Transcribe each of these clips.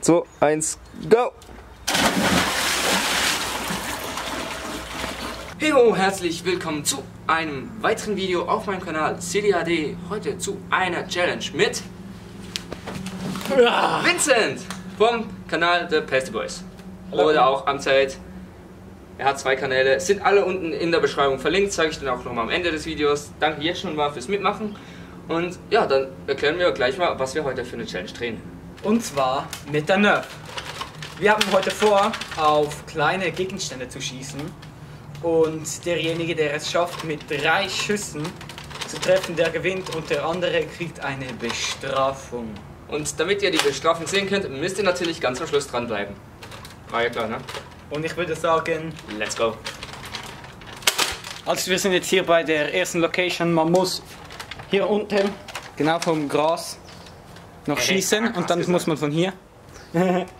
2, 1, go! Hallo, herzlich willkommen zu einem weiteren Video auf meinem Kanal CDHD. Heute zu einer Challenge mit Vincent vom Kanal The Pasty Boys. Hallo. Oder auch Amzeit. Er hat 2 Kanäle, sind alle unten in der Beschreibung verlinkt, zeige ich dann auch nochmal am Ende des Videos. Danke jetzt schon mal fürs Mitmachen. Und ja, dann erklären wir gleich mal, was wir heute für eine Challenge drehen. Und zwar mit der Nerf. Wir haben heute vor, auf kleine Gegenstände zu schießen. Und derjenige, der es schafft, mit 3 Schüssen zu treffen, der gewinnt und der andere kriegt eine Bestrafung. Und damit ihr die Bestrafung sehen könnt, müsst ihr natürlich ganz am Schluss dranbleiben. War ja klar, ne? Und ich würde sagen, let's go! Also wir sind jetzt hier bei der ersten Location. Man muss hier unten, genau vom Gras, noch schießen und dann muss man von hier,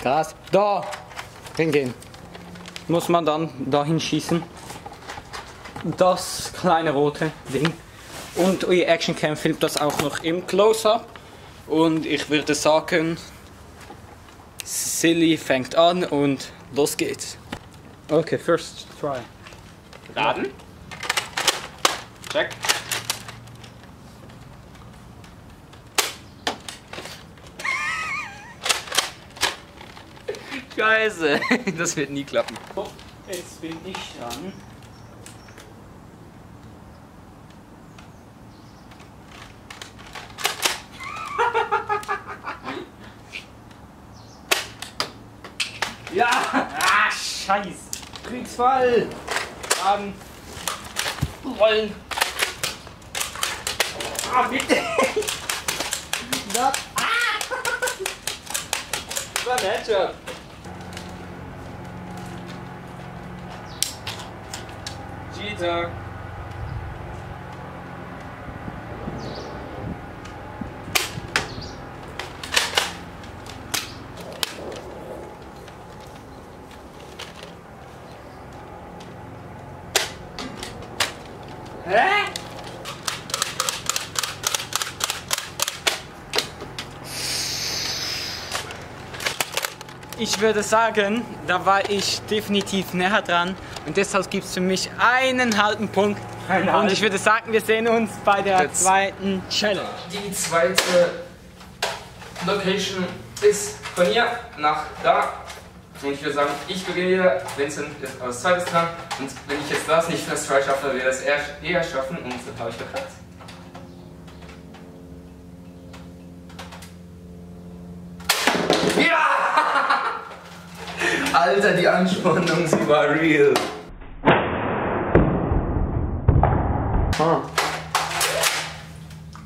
Gras, da hingehen. Muss man dann dahin schießen. Das kleine rote Ding. Und euer Actioncam filmt das auch noch im Close-Up. Und ich würde sagen, Silly fängt an und los geht's. Okay, first try. Laden. Check. Scheiße, das wird nie klappen. So, jetzt bin ich dran. Ja! Ah, Scheiße! Kriegsfall! Laden. Rollen. Ah, bitte! Das war ein Headshot. Cheater. Hä? Ich würde sagen, da war ich definitiv näher dran und deshalb gibt es für mich einen halben Punkt. Und ich würde sagen, wir sehen uns bei der zweiten Challenge. Die zweite Location ist von hier nach da. Und ich würde sagen, ich beginne wieder, Vincent ist als zweites dran. Und wenn ich jetzt das nicht First Try schaffe, werde ich das eher schaffen und dann habe ich verkackt. Ja! Alter, die Anspannung, sie war real.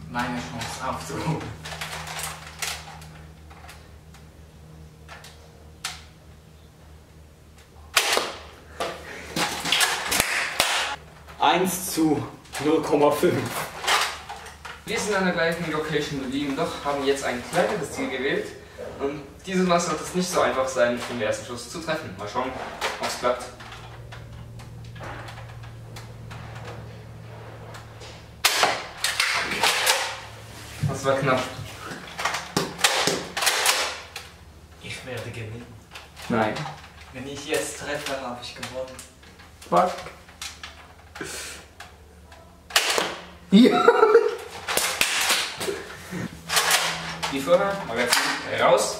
Meine Chance aufzuholen. Eins zu 0,5. Wir sind an der gleichen Location geblieben, doch haben jetzt ein kleineres Ziel gewählt. Und dieses Mal wird es nicht so einfach sein, im ersten Schuss zu treffen. Mal schauen, ob es klappt. Das war knapp. Ich werde gewinnen. Nein. Wenn ich jetzt treffe, habe ich gewonnen. Fuck. Ja. Wie vorher, Magazin raus.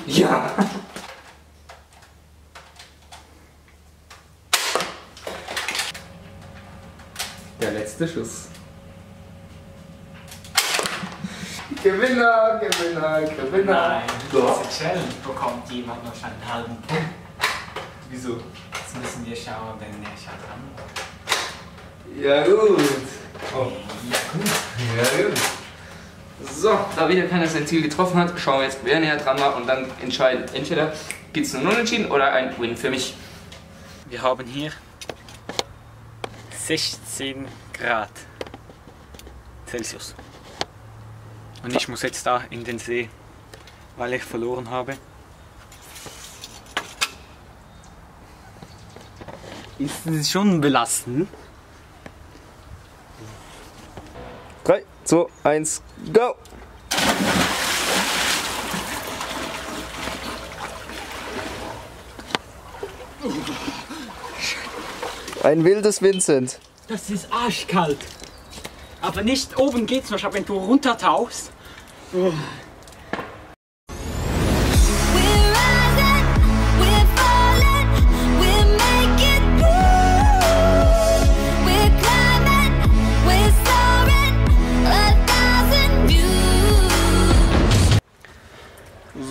Ja. Der letzte Schuss. Gewinner, Gewinner, Gewinner. Nein, Doch. diese Challenge bekommt jemand noch einen halben Punkt. Wieso? Jetzt müssen wir schauen, wenn er schaut an. Ja gut. Oh. Ja gut. Ja gut. So, da wieder keiner sein Ziel getroffen hat, schauen wir jetzt, wer näher dran war und dann entscheiden. Entweder gibt es einen Unentschieden oder ein Win für mich. Wir haben hier 16 Grad Celsius. Und ich muss jetzt da in den See, weil ich verloren habe. ist schon belastend. 3, 2, 1, go! Ein wildes Vincent. Das ist arschkalt. Aber nicht oben geht's noch, wenn du runtertauchst.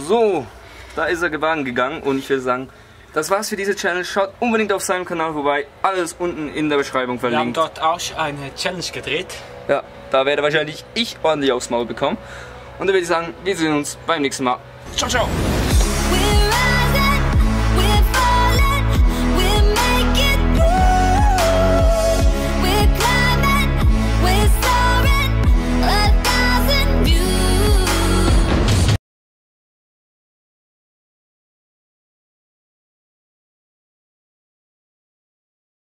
So, da ist er gegangen und ich würde sagen, das war's für diese Challenge. Schaut unbedingt auf seinem Kanal vorbei, alles unten in der Beschreibung Wir haben verlinkt. dort auch eine Challenge gedreht. Ja, da werde wahrscheinlich ich ordentlich aufs Maul bekommen. Und dann würde ich sagen, wir sehen uns beim nächsten Mal. Ciao, ciao!